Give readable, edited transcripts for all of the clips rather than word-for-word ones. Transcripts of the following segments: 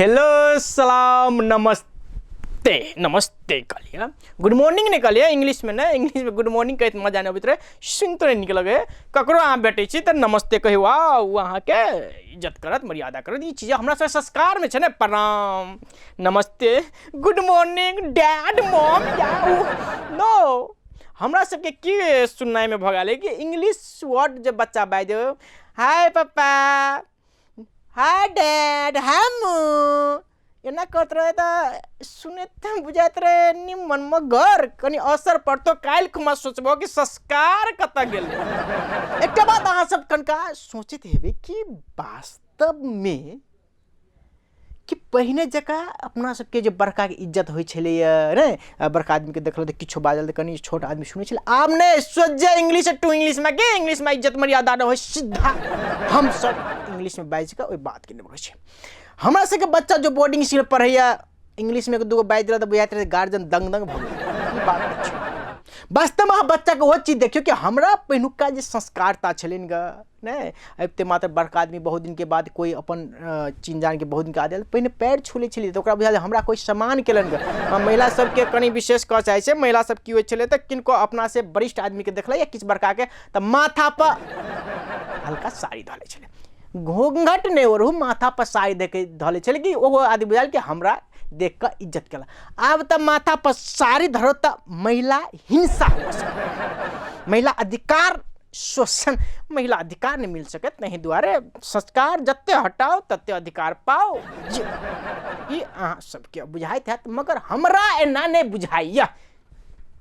Hello सलाम नमस्ते नमस्ते कहलियै good morning नहि कहलियै इंग्लिशमे नहि इंग्लिशमे गुड मॉर्निंग कहैत मजा नहि अबैत रहै सुनितो नहि नीक लगै ककरो अहाँ भेटै छी तऽ नमस्ते कहियौ आ ओ अहाँके इज्जत करत मर्यादा करत। ई चीज हमरा सबके संस्कारमे छै ने, प्रणाम नमस्ते गुड मॉर्निंग डैड मॉम या नो। हमरा सबके की सुननाइमे भऽ गेल कि इंग्लिश वर्ड जे बच्चा बाजि हाय पप्पा हाय डैड हमू एना करैत रहै तऽ सुनैत बुझाइत रहै निमन, मगर कनि असर पड़तौ काल्हि खुमा सोचबो कि संस्कार कतऽ गेलै। एकटा बात अहाँ सब कनिका सोचैत हेबै कि वास्तवमे कि पहिने जकाँ अपना सबके जे बड़काके इज्जत होइ छलैए ने, बड़का आदमीके देखलहुँ तऽ किछो बाजल तऽ कनि छोट आदमी सुनै छलै। आब नहि, सोझे इंग्लिश टू इंग्लिशमे के इंग्लिशमे इज्जत मर्यादा नहि होइ, सीधा हमसब इंग्लिशमे बाजिकऽ ओहि बातके निभबै छै। हमरा सबके बच्चा जो बोर्डिंग स्कूलमे पढ़ैए इंग्लिशमे एक दूगो बाजि देलक तऽ बुझाइत रहै गार्जियन दंग दंग भऽ गेल। ई बात नहि छै। वास्तवमे अहाँ बच्चाके ओहो चीज देखियौ कि हमरा पहिलुका जे संस्कारता छलनि गऽ नहि अबिते मात्र बड़का आदमी बहुत दिनके बाद कोइ अपन चिन्ह जानके बहुत दिनके बाद आयल पहिने पैर छू लै छलियै तऽ ओकरा बुझायल हमरा कोइ सम्मान केलनि गऽ। महिला सबके कनि विशेष कहऽ चाहै छै, महिला सब की होइ छलै तऽ किनको अपनासँ वरिष्ठ आदमीके देखलै या किछु बड़काके तऽ माथापर हल्का साड़ी धऽ लै छलै, घूँघट नहि ओढ़ू, माथापर साड़ी धऽ धऽ लै छलै कि ओहो आदमी बुझायल कि हमरा देख कऽ इज्जत केलक। आब तऽ माथापर साड़ी धरत तऽ महिला हिंसा हुअ, महिला अधिकार शोषण, महिला अधिकार नहि मिल सकत। एहि दुआरे संस्कार जते हटाउ तते अधिकार पाउ। जे ई अहाँ सबके बुझाइत हैत, मगर हमरा एना नहि बुझाइया।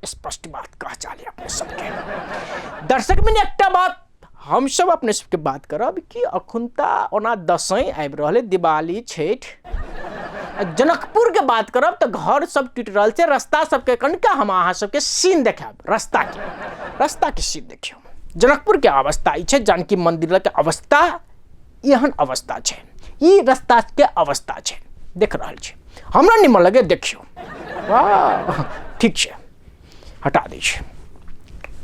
स्पष्ट बात कह चाहली अपने सबके दर्शक में एकटा बात हमसब अपने सबके बात करब कि अखुनता ओना दसैँ आबि रहल है, दिवाली छठि, जनकपुर के बात करब तऽ घर सब टूटि रहल छै, रास्ता सबके कनिका हम अहाँ सबके सीन देखायब, रास्ताके सीन देखियौ। जनकपुर के अवस्था ई छै, जानकी मंदिर के अवस्था एहन अवस्था छै, ई रास्ता के अवस्था छै, देख रहल छी, हमरा निमन लगे देखियौ। वाह ठीक छै, हटा दै छै।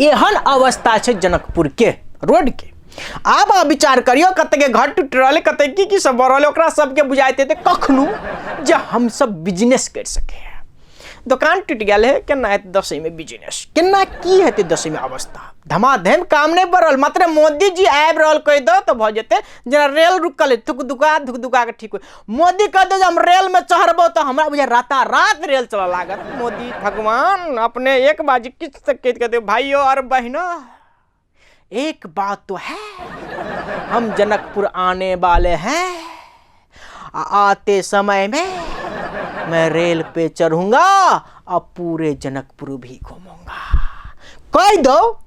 एहन अवस्था छै जनकपुर के रोड के। आब अहाँ विचार करियौ कतेक घर टूटि रहल है, कतेक की की सब भऽ रहल है, ओकरा सबके बुझाइत हेतै कखनो जे हमसब बिजनेस करि सकै है। दोकान टूटि गेल है, केना हेतै दसैँमे बिजनेस, केना की हेतै दसैँमे अवस्था, धमाधम काम नहि बढ़ल, मात्र मोदी जी आबि रहल कहि दो तऽ भऽ जेतै। जेना रेल रुकल है, थुक दुका धुक दुका के ठीक हो, मोदी कह दो जे हम रेलमे चढ़बो तऽ हमरा बुझाय रातारात रेल चलऽ लागत। मोदी भगवान अपने एक बाजी किछु तऽ कहि दे भाइयो और बहनों, एक बात तो है, हम जनकपुर आने वाले हैं, आते समय में मैं रेल पे चढ़ूंगा और पूरे जनकपुर भी घूमूंगा। कह दो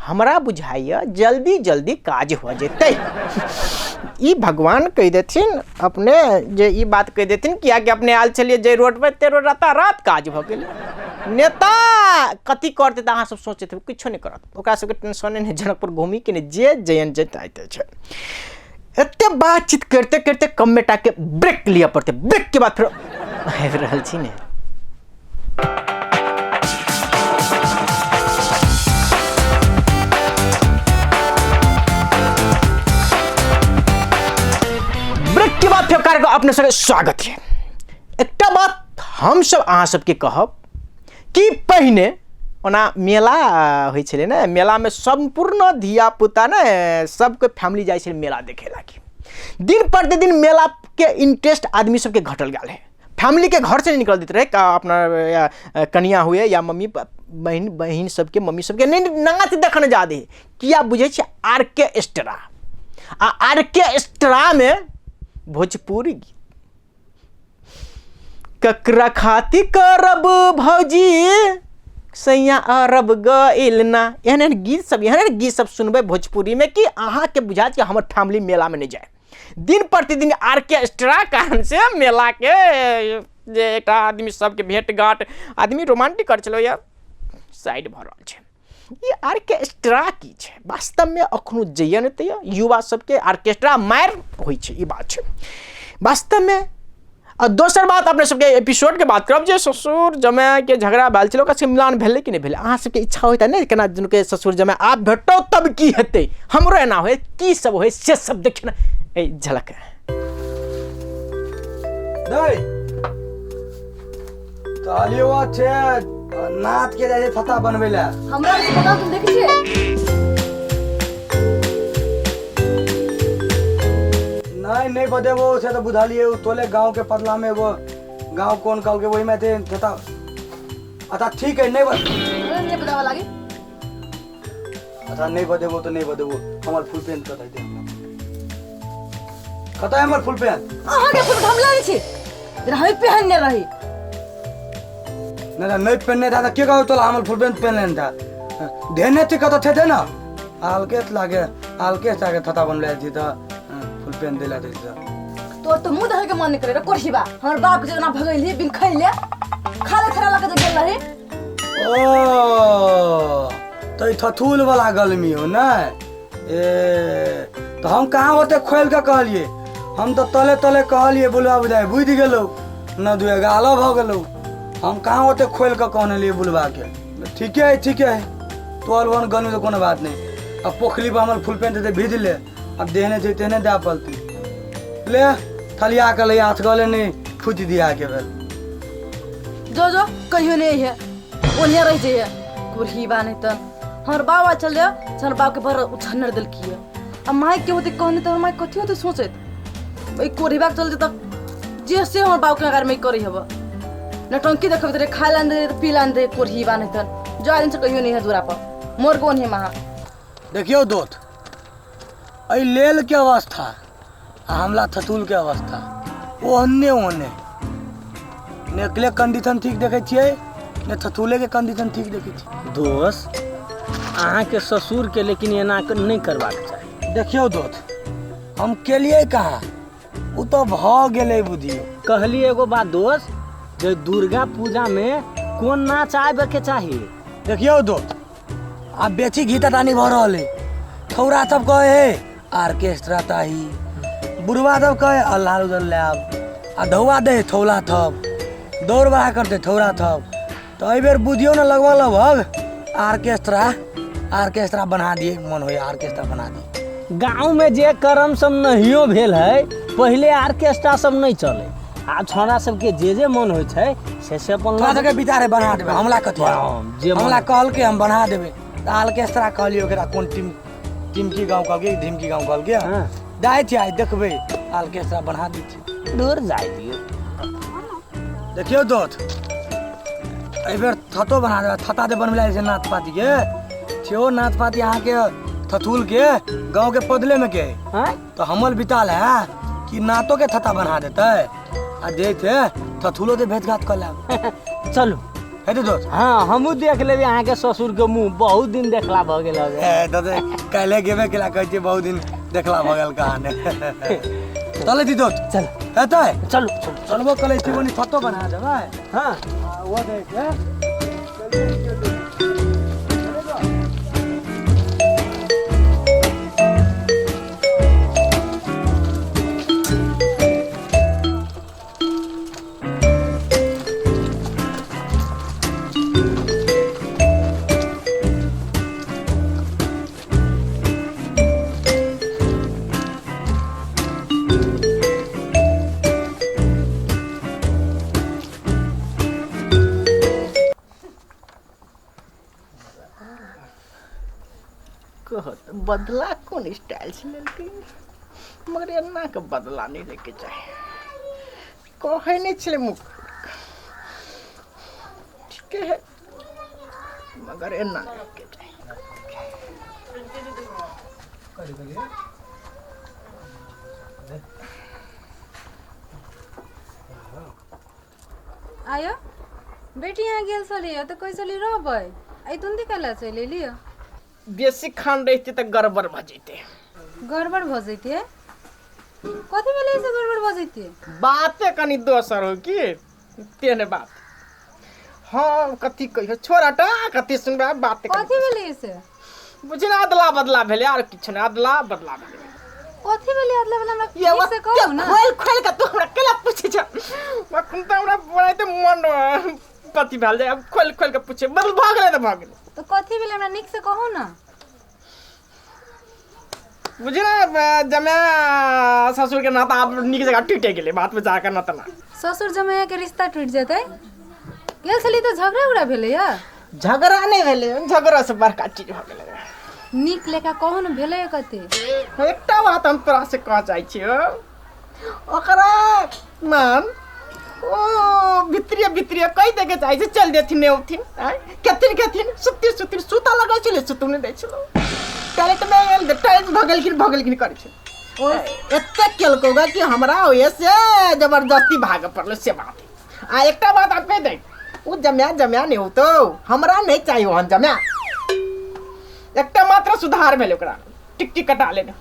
हमरा बुझाइए जल्दी जल्दी काज हो जेतै। ई भगवान कहि देथिन अपने जे ई बात कहि देथिन, कियाकि अपने आयल छलियै जे रोड पर ते रोड रातारात काज भऽ गेलै। नेता कथी करतै तऽ अहाँ सब सोचैत हेबै, किछो नहि करत, ओकरा सबके टेंशने नहि, जनकपुर घूमी कि नहि, जे जयन जेतै छै। एते बातचीत करिते करिते कमे टाके ब्रेक लिअ पड़तै, ब्रेक के बाद फेर आबि रहल छी ने। ब्रेक के बाद फेर कार्यक्रम अपने सबके स्वागत है। एकटा बात हम सब अहाँ सबके कहब कि पहिने ओना मेला होइ छलै ने, मेलामे सम्पूर्ण धियापुता ने सबके फैमिली जाइ छलै मेला देखै लागी। दिन प्रतिदिन मेलाके इंटरेस्ट आदमी सबके घटल गेल है, फैमिलीके घरसँ नहि निकल दैत रहै, अपना कनिया हुए या मम्मी बहिन, बहिन सबके मम्मी सबके नहि नाच देखने जा दे, किया बुझै छियै आर्केस्ट्रा, आ आर्केस्ट्रामे भोजपुरी गीत ककरा खातिर करब भौजी सैया अरब गइल ना, एहन एहन गीत सब, एहन एहन गीत सब सुनबै भोजपुरीमे कि अहाँके बुझायत कि हमर फैमिली मेलामे नहि जाय। दिन प्रतिदिन आर्केस्ट्रा कारण से मेलाके जे एकटा आदमी सबके भेंट घाट आदमी रोमांटिक कर छलै साइड भऽ रहल छै। ई आर्केस्ट्रा की छै वास्तवमे अखनो जइए नहि तैयो युवा सबके आर्केस्ट्रा मारि होइ छै, ई बात छै वास्तवमे। आ दोसर बात अपने सबके एपिसोडके बात करब जे ससुर जमायके झगड़ा भेल छलै, ओकरा सबके मिलान भेलै कि नहि भेलै। अहाँ सबके इच्छा होइत ने केना दुनूके ससुर जमाय आब भेटौ तब की हेतै, हमरो एना होइ की सब होइ से सब देखियौ ने एहि झलक। नहीं कहलियो छै नाथ के जाइ छै छत्ता बनबै लए। हमरा से बताओ, तुम देखै छियै? नहीं नहीं बदेबो से तो बुझलिए, उ तोले गांव के पतला में एगो गांव कोन कहलकै ओहिमे हेतै छत्ता। अच्छा ठीक है, नहीं बद हमरा नहीं बतावा लागे। अच्छा नहीं बदेबो तो नहीं बदेबो, हमर फुल पेंट कतऽ दे हमरा, कतऽ है हमर फुल पेंट? अहाँ के फुल हम लागे छी जेना हम पहनने रही। नहीं नहीं, नहीं पहनने था के कहू तोला हमर फुल पेंट पहनने था? धेने थी कतऽ थे ना आलके लागे, आलके लागे थता बनले थी त फुल पेंट देला थी त। तोर तो मुंह देखे के मन नहीं करे रे कोठीबा, हमर बाप के जेना भगैली बिन खैले खाले थरा लके जे गेल रही। ओ तो ई थथुल वाला गलमी हो ना? ए तो हम कहाँ ओते खोल के कहलिए, हम तो तले तले कहलिए बुलवा बुझाइ बुझि गेलौ न दुए गालो भ गेलौ, हम कहाँ ओते खोल के कहने लिए बुलवा के। ठीके है ठीके है, तोहर ओहन गलमी तो कोनो बात नहीं। अब पोखली पर हमर फुल पेंट दे भीज ले, अब देहने छै तेहने दे पलती ले थलिया के ले हाथ गले नहीं फूट दिया के भेल। जो जो कहियो नहीं है ओनिया रह जाइए कुरहीबा। नहीं त हमर बाबा चल जाओ, हमर बाप के बड़ उछन्नर देलकी। अब माई के होते कहने त माई कथी होते सोचैत, ई कोढ़ीबा के चलते त जे से हमर बाप के अगर में करी हब नटंकी देखबे रे, खाए ला दे पी ला दे कोढ़ीबा। नहीं त जो दिन से कहियो नहीं है दूरा पर मोर को ओनिया महा। देखियो दोस्त, एहि लेल के अवस्था आ हमला थतुल के अवस्था ओहने ओहने, ने एकले कंडीशन ठीक देखै छियै ने थतुले के कंडीशन ठीक देखै छियै। दोस्त अहाँके ससुर के लेकिन एना नहि करबाक चाही। देखियौ दोस्त, हम केलियै कहाँ, उ तऽ भऽ गेलै बुझियौ। कहलियै एगो बात दोस्त, जे दुर्गा पूजा में कोन नाच आबे के चाही? देखियौ दोस्त, आब बेची घी तानी भऽ रहल है, छौड़ा सब कहे हे ऑर्केस्ट्रा ताही, बुढ़वा सब कहे अल्लाह उधर लाब, आ धौआ दे थौला थप, दौड़ बढ़ा करते थौड़ा थप। तो एहि बेर बुझियौ ने लगभग लगभग ऑर्केस्ट्रा ऑर्केस्ट्रा बना दिए, मन होइए ऑर्केस्ट्रा बना दिए। गाँव में जे करम सब नहियो भेल है, पहिले ऑर्केस्ट्रा सब नहीं चले, आब छौड़ा सबके जे जे मन होइ छै से अपन तोरा सबके विचार है बना देबै, हमला कथी है? हाँ, जे मन हमला कहलकै हम बना देबै, तऽ ऑर्केस्ट्रा कहलियै ओकरा कोन टीम, टीमकी गाँव कहलकै ढिमकी गाँव कहलकै। हाँ। जाइ छियै आइ देखबै ऑर्केस्ट्रा बना दै छियै। दूर जाय दियौ। देखियौ दोस्त, एहि बेर थतो बना देबै, थता जे बनबै छै नाच पाती के, सेहो नाच पाती अहाँके थथुल के गाँव के पदले में के है। हाँ? तो हमल बिताल है कि नातो के थता बना देतै आ जे छै थथुलो के भेंट घाट कऽ लेब। चलू हेतै दोस्त? हाँ, हमहूँ देख लेबै अहाँके ससुर के मुँह, बहुत दिन देखला भऽ गेल हवे। ए दादा काल्हि गेबे केला, कहै छियै बहुत दिन देखला भऽ गेल कहाने। चलै छी दोस्त? चल। हेतै? चलू चलू। चलबो करै छी, ओनी थतो बना देबै। हाँ। आ ओ दै छै। कहत बदला कोन स्टाइल से लेलकै, मगर एना के बदला नहीं लेके चाही। कहै नहीं छलै मुख ठीके है, मगर एना नहीं लेके चाही। आयो बेटी यहाँ गेल छलियै तऽ कहै छली रहबै, आइ तुरन्ते कैला चलि एलियै? बेसी खान रहिते तऽ गड़बड़ भऽ जैते। गड़बड़ भऽ जैते? कथी भेलै से गड़बड़ भऽ जैते? बाते कनि दोसर हो की तेहने बात। हाँ कथी कहियो, छोड़ हटा, कथी सुनबै बात। कथी भेलै से? बुझी ने अदला बदला भेलै, आर किछु नहि, अदला बदला भेलै। कथी भेलै अदला बदला? हमरा ये ठीक से कहू ने। खोल खोल के तू हमरा केला पूछै छ? अखन तऽ हमरा बनाइते मन कथी भेल जाय, अब खोल खोल के पूछे बदल भऽ गेलै तऽ भऽ गेलै। तऽ कथी भेलै हमरा नीक से कहू ने। बुझी ने जमा ससुर के नाता आब नीक जगह टूटे गेलै बात में जाकर ना तना। ससुर जमैया के रिश्ता टूटि जेतै? गेल छली तऽ झगड़ा उगड़ा भेलैया? झगड़ा नहि भेलै, झगड़ा से बड़का चीज भऽ गेलै। नीक लेखा कहू ने भेलै कते? एकटा बात हम तोरा से कह चाहै छियौ, ओकरा मान ओ भित्रिया भित्रिया कहि दैके चाहै छै चलि देथिन नहि औथिन, आँय खेथिन खेथिन सुति सुति सुता लगै छलै, सुतू नहि दै छलौ, टॉयलेटमे गेल तऽ टॉयलेट भऽ गेलखिन भऽ गेलखिन करै छै। ओ एतेक केलकौ गे कि हमरा ओहिसँ जबरदस्ती भागऽ पड़लै, से बात। आ एकटा बात आब कहि दै, ओ जमाय जमाय नहि होतौ, हमरा नहि चाही ओहन जमाय। एकटा मात्र सुधार भेलै ओकरा टिकटी कटा लेने,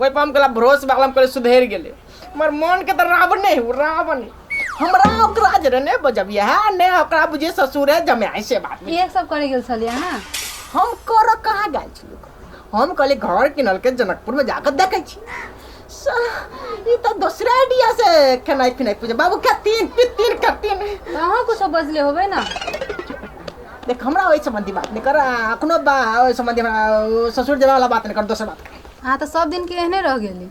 ओहिपर हम कहला भरोस भए गेल, हम कहलियै सुधरि गेलै, मगर मोनके तऽ रावणे है, ओ रावण हमरा ओकरा जे नहि बजबियै है नहि ओकरा बुझियै ससुरे जमाय, से बात। इहे सब करे गेल छलियै अहाँ? हम करऽ कहाँ गेल छलियै, हम कहलियै घर किनलकै जनकपुरमे जाकऽ देखै छी, साला ई तऽ दोसरे आइडिया से खेनाइ पिनाइ पूजे बाबू खेथिन पिथिन खेथिन। तऽ अहाँ कुछो बजले होबै ने? देख हमरा ओहि सम्बन्धी बात नहि कर, आ अखनो बा ओहि सम्बन्धी हमरा ससुर जमाय वाला बात नहि कर, दोसर बात कर। अहाँ तऽ सब दिनके एहने रहि गेली,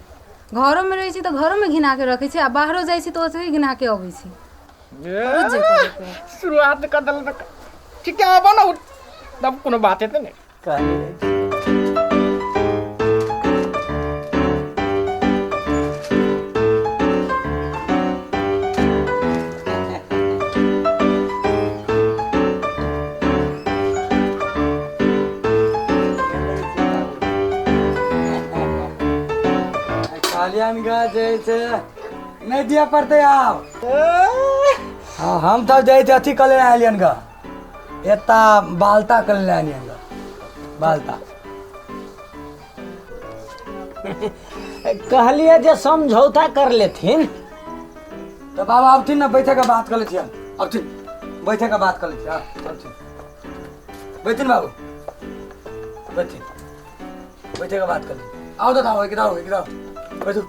घरोमे रहै छी तऽ घरोमे घिनाके रखै छी आ बाहरो जाइ छी तऽ ओतहि घिनाके अबै छी। शुरुआत कर देलक, ठीक है आबो ने तब कोनो बात हेतै ने। कहने कहलियन गे जे छै नहि दिअ पड़तै आब। हाँ हम तऽ जाइ छै अथी कऽ लेने आयलियन ग, एता बालता कऽ लेने आयलियन ग, बालता। कहलियै जे समझौता कर लेथिन। तऽ बाबा अबथिन ने, बैठे के बात कऽ लै छियन, अबथिन बैठे के बात कऽ लै छियै, अबथिन बैठिन बाबू बैठिन, बैठे के बात कर ली। आओ तो आओ, एक आओ, एक आओ बैठो,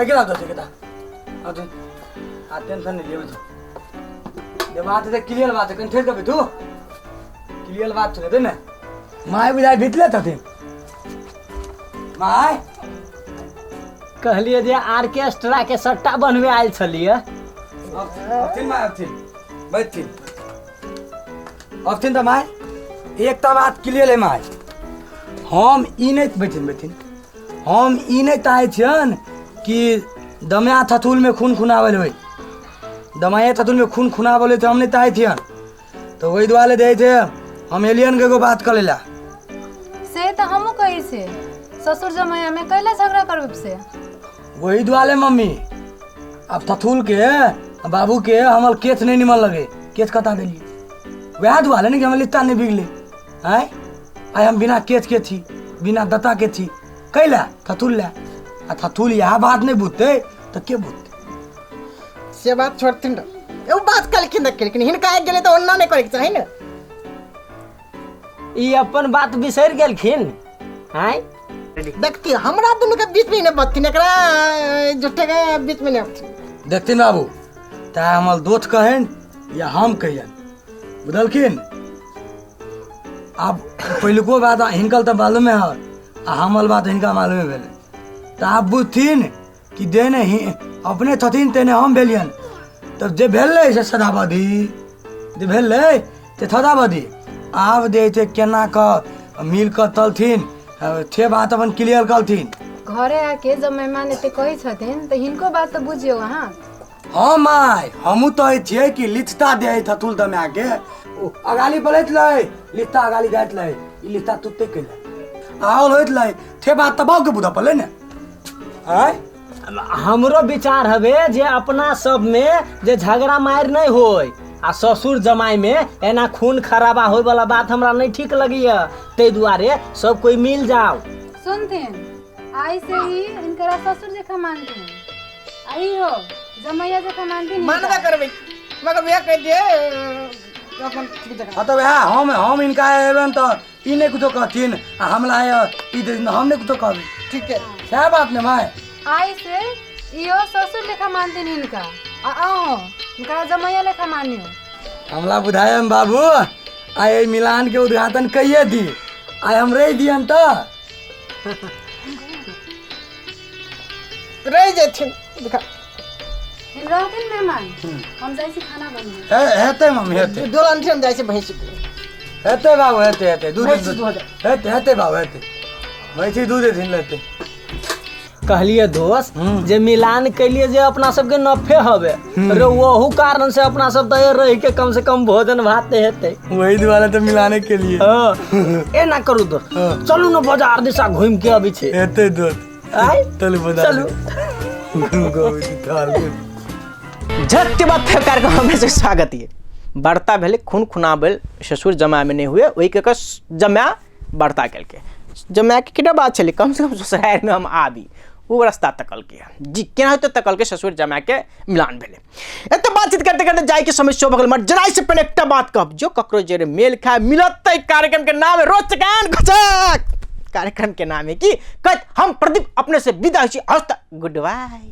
एक आओ तो एक आओ तो आ टेंशन नहीं लिए बैठो। ये बात है क्लियर बात है, कहीं ठहर के बैठो, क्लियर बात सुने दे ना। My बुझाय भीतले थथिन my. कहलियै जे आर्केस्ट्रा के सट्टा बनवे आयल छलियै। अबथिन my, अबथिन बैठथिन अबथिन। तऽ my एकटा बात क्लियर है my, हम ई नहि बैठिन बैठिन, हम ई नहि चाहै छियनि कि दमाय थथुलमे खून खुनावल होइ, दमाये थथुलमे खून खुनावल होइ तऽ हम नहि चाहै छियनि। तऽ ओहि दुआरे जे छै हम एलियन के एगो बात करै लए। से तऽ हमहूँ कहै छियै, ससुर जमायामे कैला झगड़ा करबै से? ओहि दुआरे मम्मी आब थथुल के बाबू के हमर केस नहि निमन लगे, केस कटा देलियै वएह दुआरे ने कि हमर लिट्टा नहि बिगलै। आँय आइ हम बिना केस के छी, बिना दत्ता के छी, कैला थथुल लए, आ थथुल इएह बात नहि बुझतै तऽ के बुझतै? से बात छोड़थिन ने, एगो बात कहलखिन तऽ केलखिन, हिनका आबि गेलै तऽ ओना नहि करैके चाही ने। ई अपन बात बिसरि गेलखिन। आँय देखती हमरा दुनू के बीच में नहि बजथिन, एकरा झूठे के बीच में नहीं अबथिन। देखथिन बाबू चाहे हमर दोस्त कहन या हम कहियन, बुझलखिन? आब पहिलुको बात हिनकर तऽ मालूमे है आ हमर बात हिनका मालूमे भेलै, तऽ आब बुझथिन कि देने ही अपने छथिन तेने हम भेलियन, तब जे भेलै से सदाबदी, जे भेलै से सदाबदी। आब जे छै केना कऽ मिल कऽ चलथिन से बात अपन क्लियर करथिन। घरे आके जब मेहमान एते कहै छथिन तऽ हिनको बात तऽ बुझियौ अहाँ। हाँ my, हमहूँ तऽ छियै कि लिखता दे थथुल दमाके, ओ अगाली बोलैत लै लिखता अगाली जाइत लै, ई लिखता तुते कैला आओल होइत लै, थे बात तऽ बाबूके बुझऽ पड़लै ने। आँय हमरो विचार हवे जे अपना सब में जे झगड़ा मारि नहीं होय आ ससुर जमाई में एना खून खराबा होय वाला बात हमरा नहीं ठीक लगैया, ताहि दुआरे सब कोई मिल जाओ। सुनथिन आइ से ही इनकरा ससुर जखा मानथिन आ ई हो जमैया जखा मानथिन। मानबे करबै मगर वएह कहि दियै अपन ठीक जगह। हाँ तऽ वएह हम हिनका एबनि तऽ ई नहि कुछो कहथिन आ हमरा ई देथिन हम नहि कुछो कहबै। ठीक है सएह बात ने माय। आइ से इहो ससुर लेखा मानथिन हिनका आ अहूँ हिनका जमैया लेखा मानियो। हमरा बुझायम बाबू आइ एहि मिलान के उद्घाटन कहिए दी, आइ हम रहि दियन तऽ। रहि जेथिन देखा। रहथिन मेहमान, हम जाइ छी खाना बनबै। हेतै मम्मी, हेतै। दोलन हम जाइ छी भैंसी। हेतै बाबू, हेतै, हेतै। दूध भैंसी दूध। हेतै, हेतै बाबू, हेतै। भैंसी दूध देथिन, लेतै। कहलिए दोस्त जे मिलान कैलिए जे अपना सबके नफे हवे रे, वहू कारण से अपना सब तऽ रह के कम से कम भोजन भात तऽ हेतै। वही दुआरे तो मिलाने के लिए। हाँ, एना करू दोस्त, चलू ने बाजार दिशा घूम के अबै छै। हेतै दोस्त। आय। चलू बाजार। चलू। घूम के अबै छी, थाल के। झट बात फेर कार्यक्रम हमरे से स्वागत ये। वार्ता भेलै खून खुना भेल, ससुर जमामे नहि हुए, ओहिके के जमा वार्ता केलकै। जमाके केटा बात छलै, कम से कम ससुरारिमे हम आबी, ओ रास्ता तकलकै जी केना होतै, तकलकै ससुर जमाके मिलान भेलै। एते बातचीत करते करते जाइके समय सेहो भऽ गेल। मगर जराइ से पहिने एकटा बात कहब, जो ककरो जेरे मेल खाए मिलत तऽ कार्यक्रम के नाम है रोचक एंड घोचक। कार्यक्रम के नाम है कि कहत हम प्रदीप अपने से विदा होइ छी। हस्त गुड बाय।